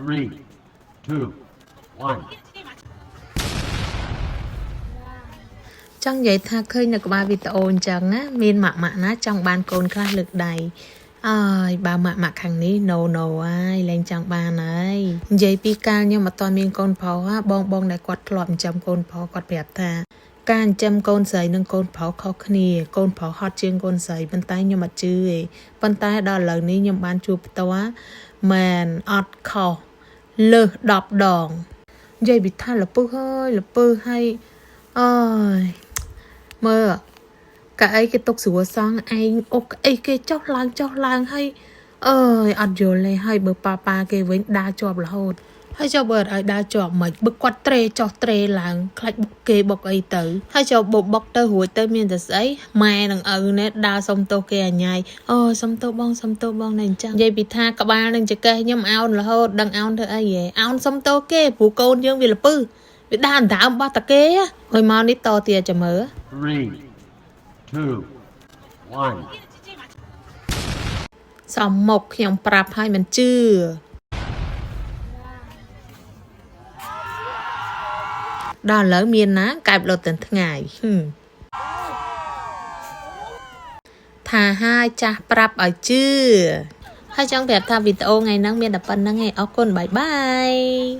Three, two, one. ចង់និយាយថាឃើញនៅក្បាលវីដេអូអញ្ចឹងណាមានម៉ាក់ម៉ាក់ណាចង់បានកូនខ្លះលើកដៃអើយបើម៉ាក់ម៉ាក់ខាងនេះ no no ហើយលែងចង់បានហើយនិយាយពីកាលខ្ញុំអត់ទាន់មានកូនប្រុសហ่าបងបងដែលគាត់ធ្លាប់ចិញ្ចឹមកូនប្រុសគាត់ប្រាប់ថាការចិញ្ចឹមកូនស្រីនិងកូនប្រុសខុសគ្នាកូនប្រុសហត់ជាងកូនស្រីប៉ុន្តែខ្ញុំអត់ជឿទេប៉ុន្តែដល់ឥឡូវនេះខ្ញុំបានជួបផ្ទាល់មែនអត់ខុសលើស10ដងនិយាយពីថាលពឹសហើយលពឹសហើយអើយ មើលកៅអីគេទុកស្រួលសង់ឯងអុកអីគេចុះឡើងចុះឡើងហើយអើយអត់យល់ទេហើយបើប៉ាប៉ាគេវិញដើរជាប់រហូតហើយចុះបើអត់ឲ្យដើរជាប់មិនបើគាត់ត្រេចុះត្រេឡើងខ្លាចបុកគេបុកអីទៅហើយចុះបុកបុកទៅរួចទៅមានតែស្អីម៉ែនឹងឪណែដើរសុំទោសគេអញ្ញាយអូសុំទោសបងសុំទោសបងណែអញ្ចឹងនិយាយពីថាក្បាលនឹងចកេះខ្ញុំអោនរហូតដឹងអោនធ្វើអីហ៎អោនសុំទោសគេព្រោះកូនយើងវាលពឹសវាដើរអណ្ដើមបោះតាគេហ៎ហើយមកនេះតទៀតចាំមើល Three, two, one. សំមុកខ្ញុំប្រាប់ឲ្យមិនជឿដល់ឥឡូវមានណាកែបលុតទាំងថ្ងៃហឹមថាហើយចាស់ប្រាប់ឲ្យជឿហើយចង់ប្រាប់ថាវីដេអូថ្ងៃហ្នឹងមានតែប៉ុណ្្នឹងឯងអរគុណបាយបាយ។